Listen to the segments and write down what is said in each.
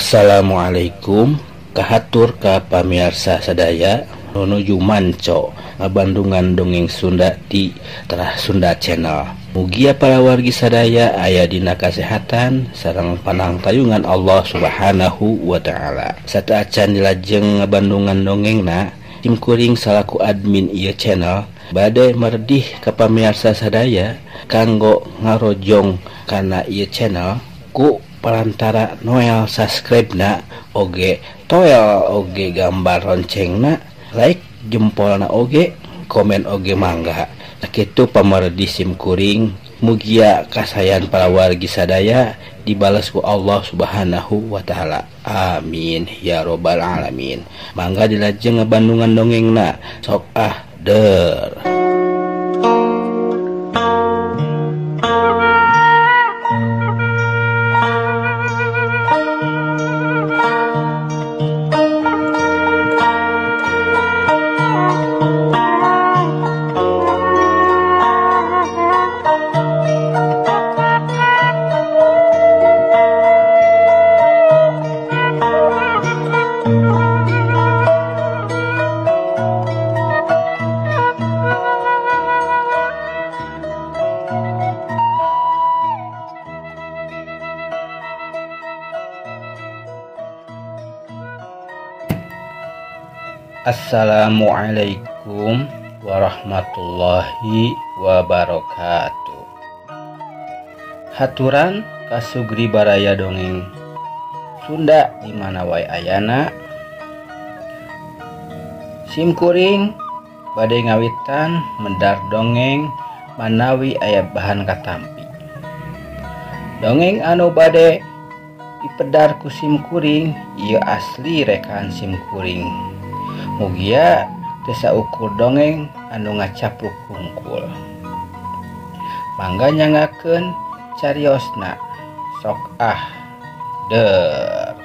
Assalamualaikum kahatur ka pamirsa sadaya nuju manco ngabandungan dongeng Sunda di Terah Sunda Channel. Mugia para wargi sadaya aya dina kasehatan sareng panangtayungan Allah Subhanahu wa taala. Sateuacan dilajeng ngabandungan dongengna, tim kuring salaku admin ieu channel bade merdih ka pamirsa sadaya kanggo ngarojong kana ieu channel ku perantara Noel subscribe na oge toel oge gambar loncengna like jempolna oge komen oge mangga. Sakitu pamardi sim kuring, mugia kasayan para wargi sadaya dibalas ku Allah Subhanahu wa taala. Amin ya robbal alamin. Mangga dilajeng ngabandungan dongengna sok ah der. Assalamualaikum warahmatullahi wabarakatuh. Haturan kasugri baraya dongeng Sunda di mana wae ayana. Sim kuring bade ngawitan mendar dongeng manawi aya bahan katampi. Dongeng anu bade dipedar ku sim kuring ieu asli rekaan sim kuring. Mugia teu saukur dongeng anu ngacapruk hungkul. Mangga nyangakeun cariosna sok ah der.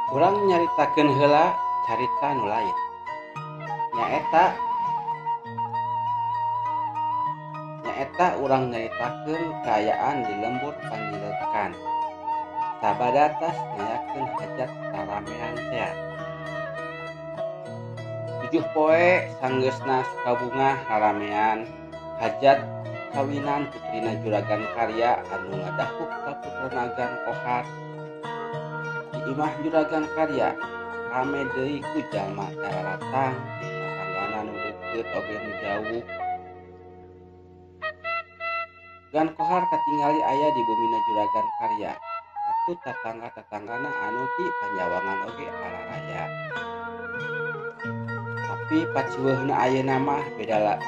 Urang nyaritakeun heula carita nu lain. Nyaeta urang nyaritakeun kaayaan di lembur Panjilekan. Sabada tas ngayakeun hajat raramean tea. 7 poe sanggeusna sukabungah raramean hajat kawinan putrina Juragan Karya anu ngadahuk ka putrana Gan Kohar. Di imah Juragan Karya rame deui ku jalma daratang, tatanggana nu deukeut oge nu jauh. Gan Kohar katingali aya di bumina Juragan Karya. Atuh tatangga-tatanggana anu ti Panjawangan oge araraya. Tapi paciweuhna ayeuna mah beda.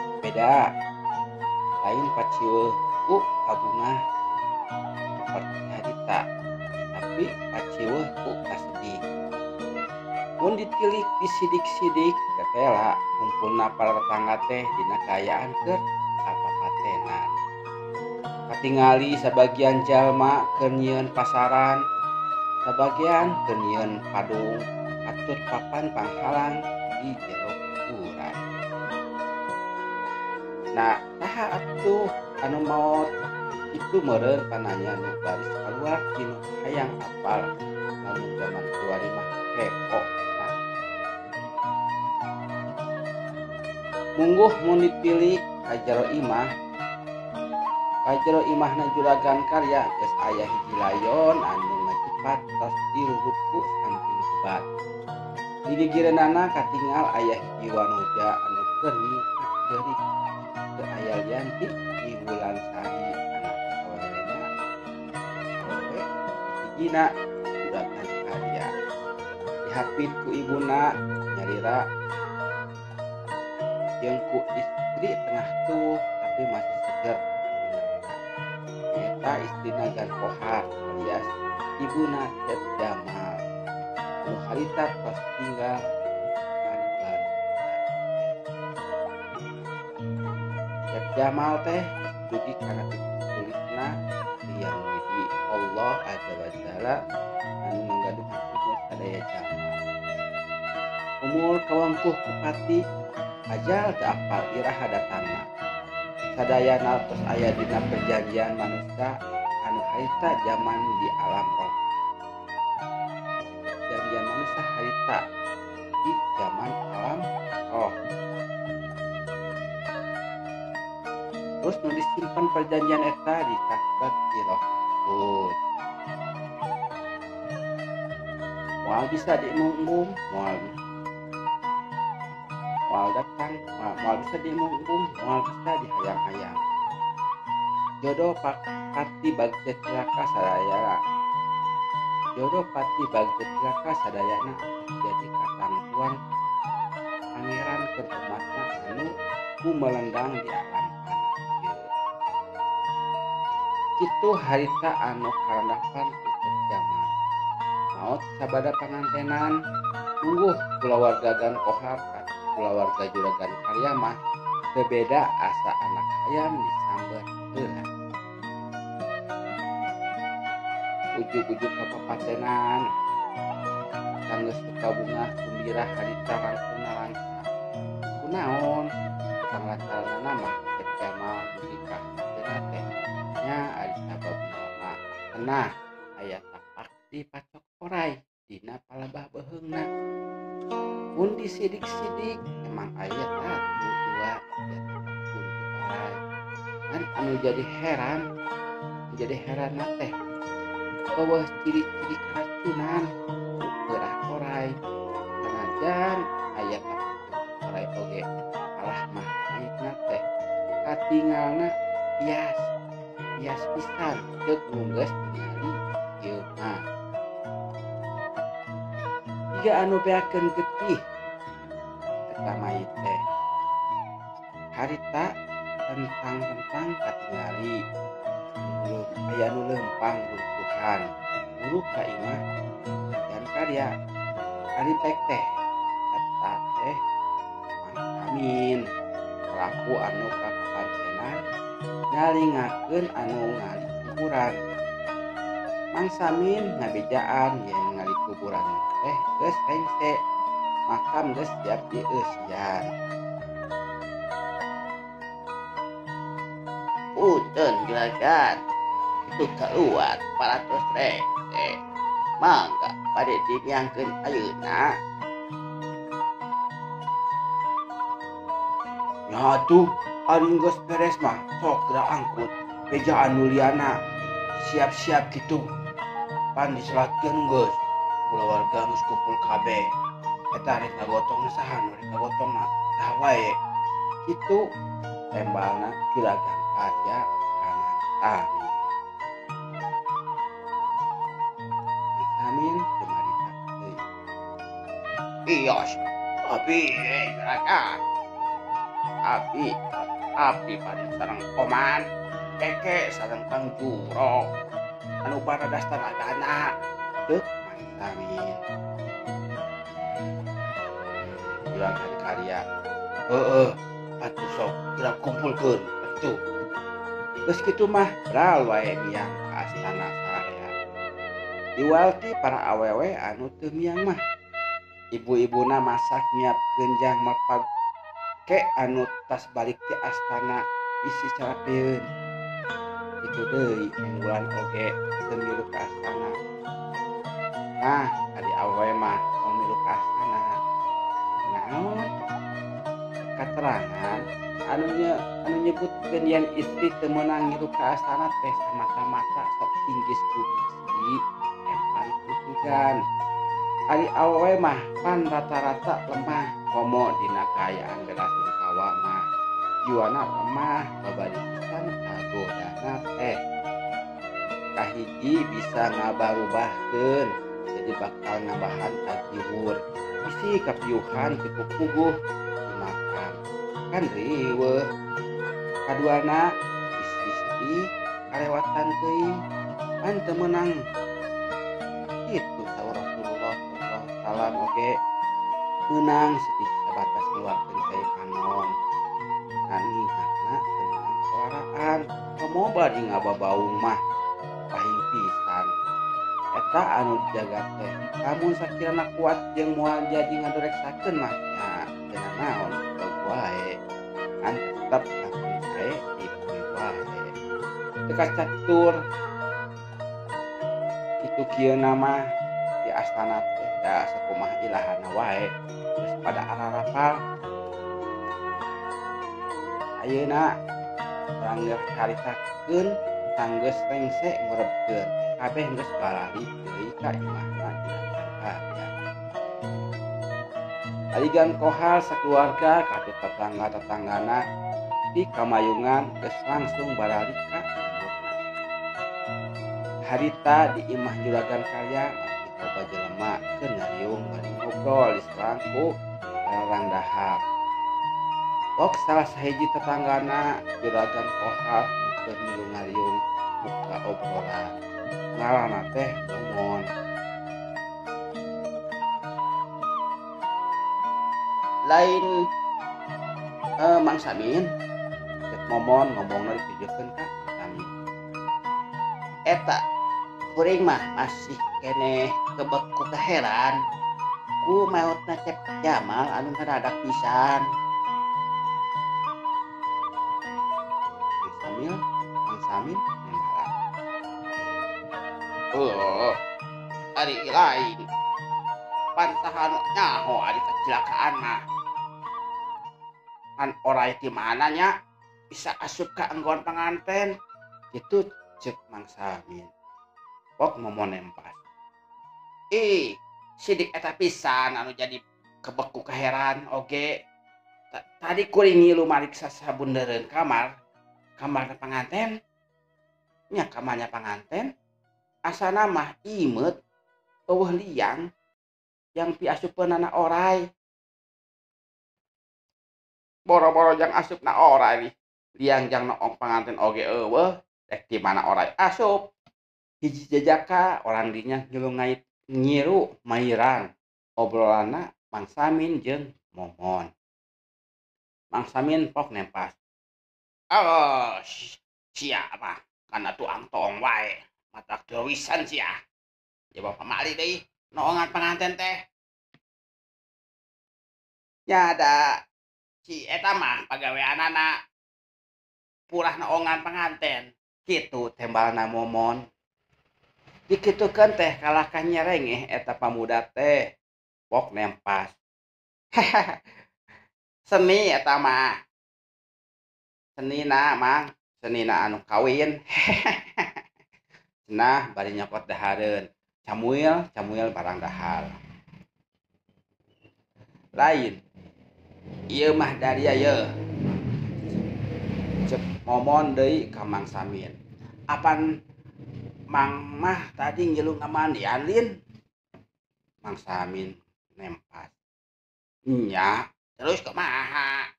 Lain paciweuh ku kabungah saperti harita, tapi paciweuh ku kasedih. Mun ditilik disidik-sidik tetela kumpulna para tetangga teh dina kaayaan keur kapapatenan. Katingali sabagian jalma keur nyieun pasaran, sabagian keur nyieun padung, atut papan panghalang di jero kuburan. Nah, saha atuh anu maot itu meureun pananya nu baris kaluar tinu hayang apal lamun jaman kiwari mah kepo. Nah, mungguh mun ditilik ka jero imah. Kajero imahna Juragan Karya geus aya hiji layon anu ngacepat tos diruhut ku samping kubat. Di gigireunana katingal aya hiji wanoja anu keur nyingkat ceurik teu aya lian ti di Wulan Sari anak awewena awewe hijina Juragan Karya. Dihapit ku ibuna nyalira jeung ku istri tengah tuh tapi masih seger. Eta istrina Gan Kohar alias ibuna Cep Jamal anu harita tos tinggal kariban. Cep Jamal teh dugi kana tulisna yang di Allah Azza wa Jalla anu ngagaduhan umur sadaya jalma. Umur kawangkuh ku pati ajal teu apal iraha datangna. Sadayana tos aya dina perjanjian manusia anu harita jaman di alam roh. Janjian manusia harita di jaman alam roh. Terus nu disimpan perjanjian eta dicatat di Lauh Mahfuz. Moal bisa diembung-embung, moal datang, moal bisa diembung-embung, moal bisa dihayang-hayang. Jodoh pati bagja cilaka sadayana. Jodoh pati bagja cilaka sadayana jadi katangtuan pangeran keur umatna anu kumelendang di alam panah ieu. Kitu harita anu karandapan tutup zaman. Maot sabada pangantenan tungguh kulawarga Gan Kohar kulawarga Juragan Karya mah teu beda asa anak hayam disamber heula. Ujug-ujug ka papatenan sanggeus suka bungah gumbira harita langkung nalangsa. Kunaon tukang lantaranna mah cek Jamal dugi ka hateuna teh nya ari sababna mah cenah aya tapak dipacok oray dina palebah beuheungna. Mun disidik-sidik emang aya tatu dua aya tapak buntu oray. Kan anu jadi heran teh eueuh ciri-ciri keracunan ku keurah oray. Sanajan aya tapak buntu oray oge alah mah mayitna teh katingalna bias pisan ceuk nu geus ningali ieu mah. Jiga anu beakeun getih eta mayit teh. Harita rentang-rentang katingali aya nu leumpang runtuhan buru ka imah dan karya. Ari pek teh eta teh Mang Amin pelaku anu kapapancenan nyalingakeun anu ngali kuburan. Mang Samin ngabejaan yen ngali kuburan teh geus rengse, makam geus siap dieusian. Punten juragan, itu keluar 400 rengse. Mangga bade dimiangkeun ayeuna. Nya atuh ari geus beres mah sok geura angkut bejaan nu liana siap-siap kitu. Pan disalatkeun geus kulawarga geus kumpul kabeh. Eta rek ngagotong saha nu rek ngagotongna tah wae. Kitu tembalna Juragan Karya ka Mang Samin. Mang Samin teu marita deui. Ios, abi juragan. Abi bade sareng Oman, Keke sareng Kang Juro. Anu baradas tanagana ceuk Mang Samin. Juragan Karya, heueuh atuh sok geura kumpulkeun atuh. Geus kitu mah bral wae miang ka astana sararea. Diwalti para awewe anu teu miang mah. Ibu-ibuna masak nyiapkeun jang mapag ke anu tas balik ti astana bisi carapeun. Kitu deui enggulan oge teu milu ka astana. Nah, ari awewe mah tong milu ka astana. Naon? Katerangan anu nyebutkeun yen istri teu meunang ngilu ka astana teh samata-mata sok inggis ku bisi empan kusugan. Ari awewe mah pan rata-rata lemah komo dina kaayaan belasungkawa mah. Jiwana lemah babari pisan kagodana teh. Kahiji bisa ngabarubahkeun jadi bakal nambahan kagiwur. Bisi kapiuhan teu puguh dimakan kan riweuh. Kaduana bisi sedih kalewatan teuing pan teu meunang. Kitu saur Rasulullah sallallahu alaihi wasallam oge meunang sedih sabatas ngeluarkeun cai panon. Nangihna teu meunang soaraan komo bari ngababaung mah pahing pisan. Eta anu dijaga teh lamun sakirana kuat jeung moal jadi ngadoreksakeun mah nya teu nanaon teu wae kan tetep lamun sae dipuji wae teu kacatur kitu kieu mah di astana teh da sakumaha ilahana wae geus pada ararapal. Ayeuna urang caritakeun tanggeus rengse ngurebkeun kabeh geus balalik deui ka imahna juragan karya. Aligan Kohar sakeluarga katut tetangga-tetanggana di kamayungan geus langsung baralik ka lemburna. Harita di imah juragan karya masih loba jelema keur ngariung bari ngobrol diserang ku larang dahar. Pok salah sahiji tetanggana juragan Kohar keur milu ngariung muka obrolan. Ngaranna teh Momon. Lain Mang Samin, cek Momon ngomongna ditujukeun ka Mang Samin. Eta kuring mah masih keneh kebek ku kaheran ku maotna Cep Jamal anu ngadadak pisan. Mang Samil, Mang Samin nembalan. Oh, ari lain pan saha nu nyaho ari kecelakaan mah. Kan orai di mana nya bisa asup ka enggon panganten gitu cek Mang Samin. Pok Momon nempas. Ih, sidik eta pisan anu jadi kebek ku kaheran oge. Tadi kuring ngilu mariksa sabundereun kamar, kamarna panganten. Nya kamarnya panganten asana mah imeut eueuh liang yang piasupeunana orai. Boro-boro jang asupna orai liang jang noong panganten oge eueuh rek di mana orai asup. Hiji jajaka orang dinya ngilu ngait ngiru mairan obrolanna Mang Samin jeung Momon. Mang Samin pok nempas. Oh, sia mah kana tuang toong wae matak dewisan sia. Ya bapak mali deui noongan panganten teh. Nya da si eta mah pagaweanana purah noongan panganten. Kitu tembalna Momon. Dikitukeun teh kalahkah nyerengeh eta pamuda teh. Pok nempas. Seni eta mah. Senina Mang, senina anu kawin. Cenah bari nyokot dahareun. Camuil, camuil barang dahar. Lain. Ieu mah daria ye. Cek Momon deui ka Mang Samin. Apan Mang mah tadi ngilu ngamandian lin? Mang Samin nempas. Nya, terus kumaha?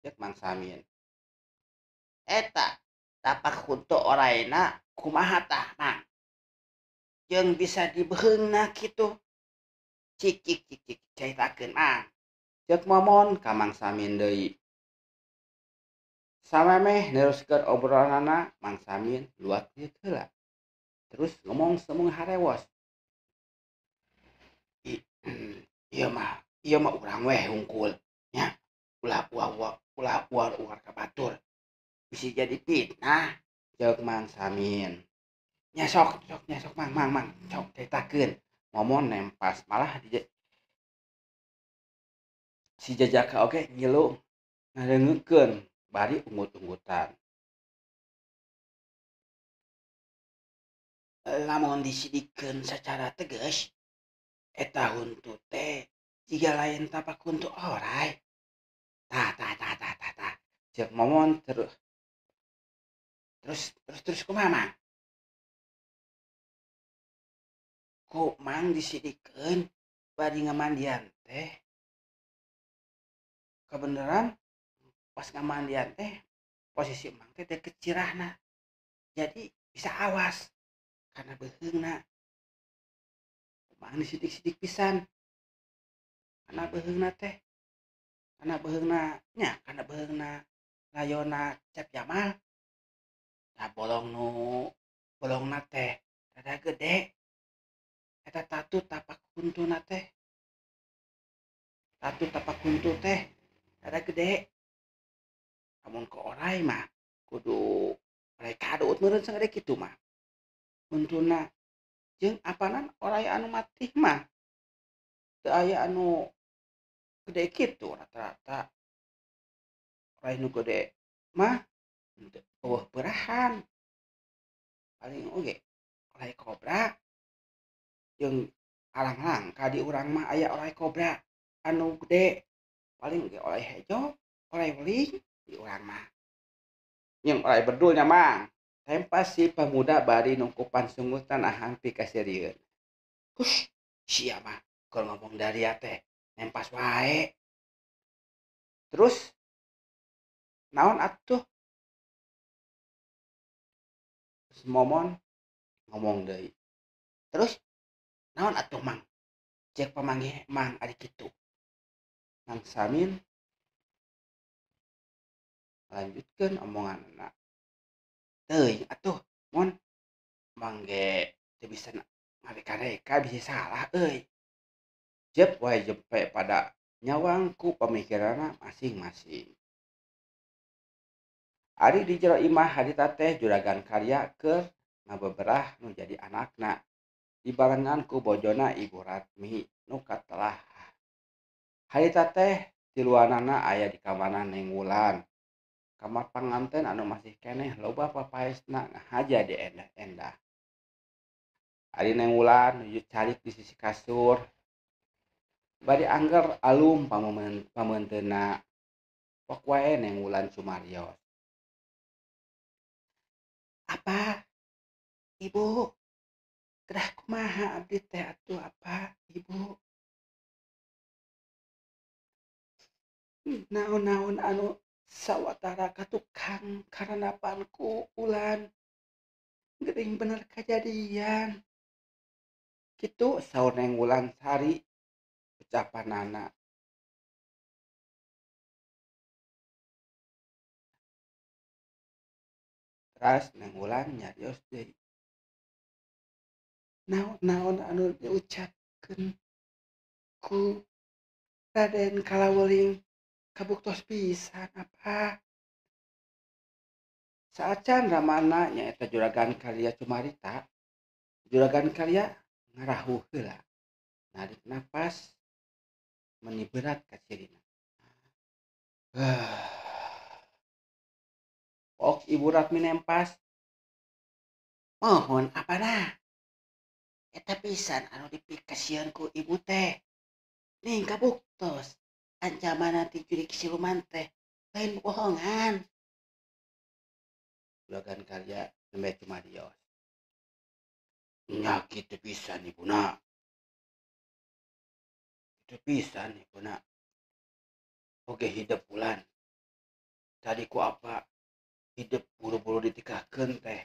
Cek Mang Samin. Eta tapak huntu oraina kumaha tah Mang? Jeung bisa dibeheungna kitu. Cik cik cik cik caritakeun Mang. Cek Momon ka Mang Samin deui. Samemeh neruskeun obrolanana Mang Samin luat lieur heula. Terus ngomong semung harewos. Ieu mah urang weh hungkul nya. Ulah ulah uar-uar ka batur. Bisa jadi fitnah cek Mang Samin. Nya sok sok nya sok Mang Mang Mang sok caritakeun. Momon nempas malah di si jajaka oge ngilu ngadengekeun bari unggut-unggutan. Lamun disidikeun secara tegas eta huntu teh jiga lain tapak huntu orai. Tah tah tah tah tah tah. Cek Momon terus terus terus terus kumaha Mang? Ku Mang disidikeun bari ngamandian teh. Kebenaran pas ngamandian teh posisi Mang teh deket cirahna. Jadi bisa awas karena beheungna. Mang disidik-sidik pisan. Karena beheungna teh. Karena beheungna nya, karena beheungna layona Cep Jamal. Nah bolong nu bolongna teh rada gede. Eta tatu tapak huntuna teh. Tatu tapak huntu teh rada gede. Lamun ku orai mah kudu orai kadut meureun sagede kitu mah. Huntuna jeung apanan orai anu matih mah teu aya anu gede kitu rata-rata. Orai nu gede mah eueuh peurahan. Paling oge orai kobra jeung alang-alang ka di urang mah aya orai kobra anu gede. Paling oge orai hejo, orai weling di urang mah. Jeung orai bedulnya mah. Tempas si pemuda bari nungkupan sungutan ahang pikaseurieun. Hush, sia mah keur ngomong daria teh nempas wae. Terus naon atuh? Terus Momon ngomong deui. Terus naon atuh Mang? Cek pamanggih Mang ari kitu. Mang Samin lanjutkeun omonganna. Teuing atuh Mon, Mang ge teu bisa ngareka-reka bisa salah euy. Jep wae jempe pada nyawang ku pamikiranna masing-masing. Ari di jero imah harita teh juragan karya keur ngabeberah nu jadi anakna. Dibarengan ku bojona Ibu Ratmi nu katelah. Harita teh tiluanana aya di kamarna Neng Wulan. Kamar panganten anu masih keneh loba papaesna ngahaja di endah-endah. Ari Neng Wulan nuju calik di sisi kasur. Bari angger alum pameunteuna. Pok wae Neng Wulan sumarios. Apa? Ibu? Kedah kumaha abdi teh atuh apa, Ibu? Naon-naon anu sawatara ka tukang karenapan ku Ulan. Geuning bener kajadian. Kitu saur Neng Wulan Sari ucapanana. Teras Neng Wulan nyarios deui. Naon-naon anu diucapkeun ku Raden Kalaweling kabuktos pisan apa? Saacan ramana nyaeta juragan karya cumarita, juragan karya ngarahuh heula, narik napas meni berat kacirina. Ok Ibu Ratmi nempas. Mohon apana? Eta pisan anu dipikasieun ku ibu teh. Ning kabuktos ancaman ti jurik siluman teh lain bohongan. Juragan karya nembe cumarios. Nya kitu pisan ibuna. Kitu pisan ibuna. Oge hidep Wulan. Tadi ku apa hidep buru-buru ditikahkeun teh.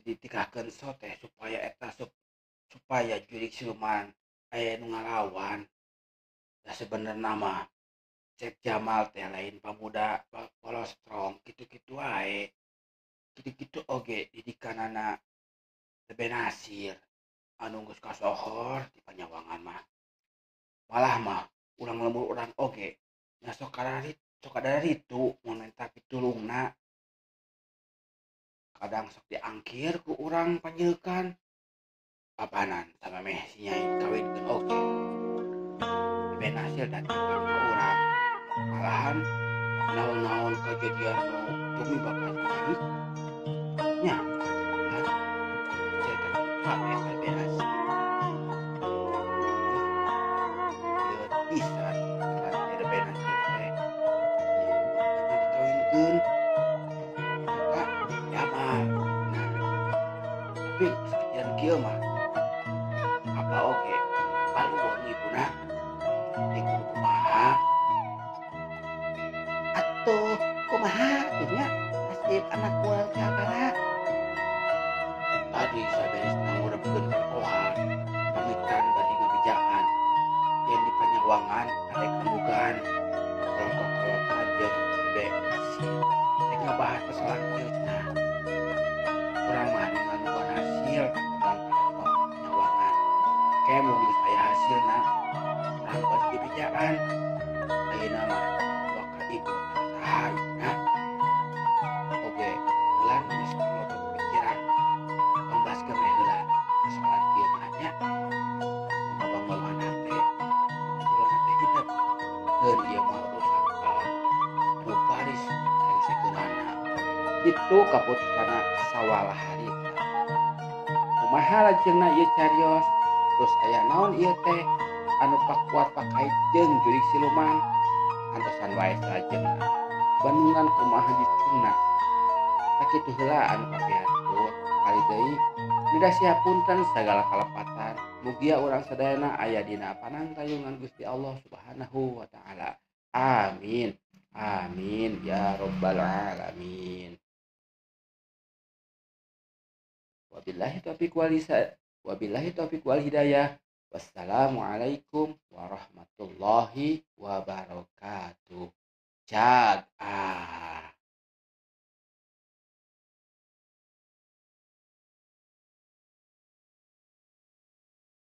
Ditikahkeun so teh supaya eta supaya jurik siluman aya nu ngalawan. Da sebenarna mah Cek Jamal teh lain pamuda polos strong kitu-kitu wae. Kitu-kitu oge didikanana Tebe Nasir anu geus kasohor di panyawangan mah. Malah mah urang lembur urang oge nya sok kadaritu mun menta pitulungna. Kadang sok diangkir ku urang panjeukan. Papanan samemeh si nyai kawinkeun oge. Tebe Nasir datang ka urang. Malahan naon-naon kajadian nu tumiba ka nyai. Nya, cerita kabeh Tebe Nasir. Ieu pisan Tebe Nasir teh. Nya dikawinkeun ka Jamal. Nah, tapi kejadian kieu mah apa oge baru ibuna di kudu kumaha? Atuh kumaha atuh nya nasib anak urang teh abala. Tadi saberes ngurepkeun ka Kohar, pamitan bari ngabejaan. Yen di panyawangan arek rembugan. Kolot-kolotan jeung Bebe Nasir. Rek ngabahas masalah ieu cenah. Urang mah ningal nu hasil katemon kada di panyawangan. Bejaan ayeuna mah bakal ibu saha nah oge bulan geus loba pikiran pambaskeun we heula persoalan ieu mah nya ngabang hate bulan teh hidup keun ieu mah urusan alam anu baris rengsekeunana kitu kaputusana sawalah harita. Kumaha lajengna ieu carios terus aya naon ieu teh anu pakuat pakait jeung jurig siluman antosan wae salajengna bandungan kumaha jicungna sakitu heula anu kapihatur kali deui nidasih punten sagala kalepatan mugia urang sadayana aya dina panangtayungan Gusti Allah Subhanahu wa taala. Amin amin ya rabbal alamin. Wabillahi taufiq wal hidayah. Wassalamualaikum warahmatullahi wabarakatuh. Jag.